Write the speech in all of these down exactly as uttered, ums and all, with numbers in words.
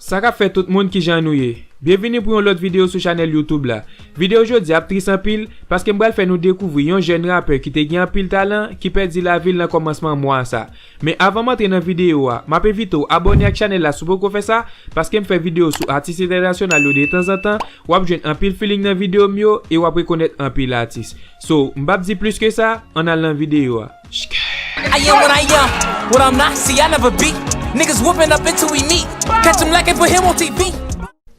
Sa k ap fè tout moun, kijan nou ye? Byenvini pou yon lòt videyo sou chanèl YouTube la. Videyo jodi a ap tris anpil, paske m pral fè nou dekouvri yon jèn rapè ki te gen anpil talan, ki pèdi lavi l nan kòmansman mwa sa. Men avan m antre nan videyo a, m ap envite w abòne ak chanèl la si w poko fè sa, paske m fè videyo sou atis entènasyonal yo detanzantan, w ap jwenn anpil feeling nan videyo m yo e w ap rekonèt anpil atis. So, m p ap di plis ke sa, ann al nan videyo a. I am what I am, what I'm not, see, I never be. Niggas whooping up until we meet. Catch him lacking, put him on T V.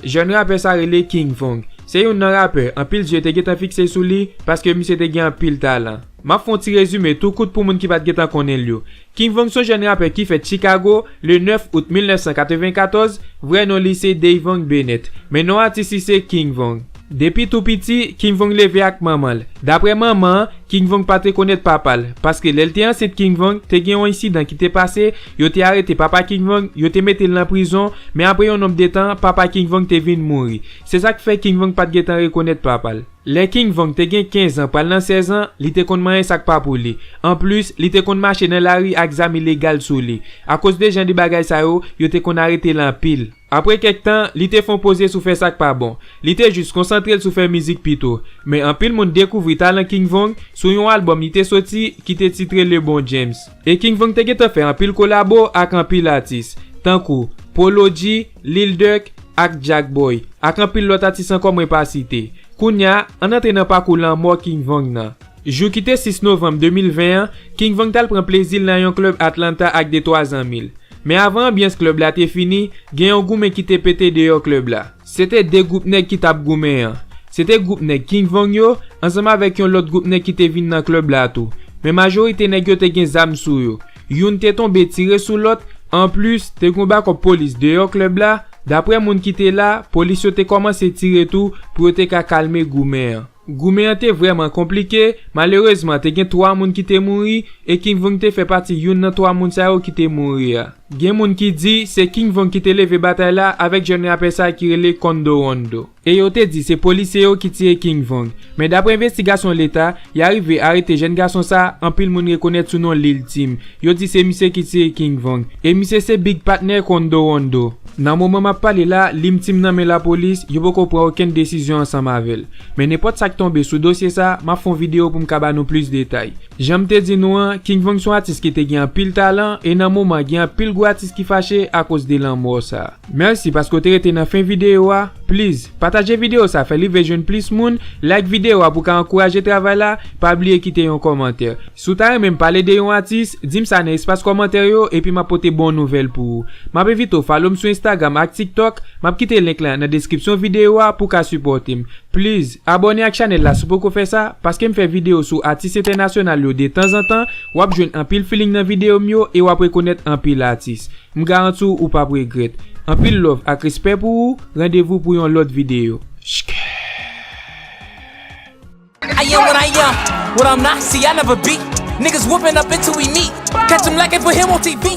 Jèn rapè sa rele King Von. Se youn nan rapè anpil zye te gentan fikse sou li, paske misye te gen anpil talan. M ap fè yon ti rezime tou kout pou moun ki pa t gentan konnen l yo. King Von se yon jèn rapè ki fèt Chicago, le nèf out mil nèf san katrevenkatòz, vrè non li se Dayvon Bennett, men non atis li se King Von. Depi tou piti, King Von leve ak manman l. Daprè manman an, King Von pa t rekonèt papa l, paske lè l te ansent King Von, te gen yon ensidan ki te pase, yo te arete papa King Von, yo te mete l nan prizon, men apre yon nonb de tan, papa King Von te vin mouri. Se sa k fè King Von pa t gentan rekonèt papa l. Lè King Von te gen kenz an pral nan sèz an, li te konn manyen sa k pa pou li. Anplis, li te konn mache nan lari ak zam ilegal sou li. Akoz de jan de bagay sa yo, yo te konn arete l anpil. Apre kèk tan, li te fè yon poze sou fè sa k pa bon. Li te jis konsantre l sou fè mizik pito. Men anpil moun dekouvri talan King Von sou yon albòm li te soti ki te titre Le Bon James. E King Von te gentan fè anpil kolabo ak anpil atis, tankou Polo G, Lil Durk ak Jack Boy, ak anpil lòt atis ankò mwen pa site. Kounye a, ann antre nan pakou lanmò King Von nan. Jou ki te sis novanm de mil ven an, King Von t al pran plezi l nan yon klèb Atlanta ak de twa zanmi l. Men avan anbyans klèb la te fini, gen yon goumen ki te pete deyò klèb la. Se te de gwoup nèg ki t ap goumen an. Se te gwoup nèg King Von yo, ansanm avèk yon lòt gwoup nèg ki te vin nan klèb la tou. Men majorite nèg yo te gen zam sou yo. Youn te tonbe tire sou lòt, anplis, te gen yon bakòp polis deyò klèb la. Daprè moun ki te la, polis yo te kòmanse tire tou pou yo te ka kalme goumen an. Goumen an te vrèman konplike, malerezman te gen twa moun ki te mouri e King Von te fè pati youn nan twa moun sa yo ki te mouri a. Gen moun ki di se King Von ki te leve batay la avèk jèn rapè sa ki rele Quando Rondo. E yo te di se polisye yo ki tiye King Von. Men daprè envestigasyon leta, y arive arete jèn gason sa, anpil moun rekonèt sou non Lil Tim. Yo di se misye ki tiye King Von. E misye se big patnè Quando Rondo. Nan moman m ap pale la, Lil Tim nan men lapolis, yo poko pran okenn desizyon ansanm avè l. Men nenpòt sa k tonbe sou dosye sa, m ap fè yon videyo pou m ka ba nou plis detay. Jan m te di nou an, King Von se yon atis ki te gen anpil talan, e nan moman gen anpil gwo atis ki fache akoz de lanmò sa. Mèsi paske w te rete nan fen videyo a. Please, pataje videyo sa, fè l rive jwenn plis moun, like videyo a pou w ka ankouraje travay la, pa bliye kite yon kòmantè. Si w ta renmen m pale de yon atis, di m sa nan espas kòmantè yo, epi m ap pote bon nouvèl pou ou. M ap envite w follow m sou Instagram ak TikTok, m ap kite link la nan deskripsyon videyo a pou w ka sipòte m. Please, abòne ak chanèl la si w poko fè sa, paske m fè videyo sou atis entènasyonal yo detanzantan, w ap jwenn anpil feeling nan videyo m yo e w ap rekonèt anpil atis. M garanti w ou p ap regrèt. Anpil love ak respè pou ou, randevou pou yon lòt videyo. I am what I am, what I'm not, see, I never be. Niggas whooping up until we meet. Catch him lacking, put him on T V.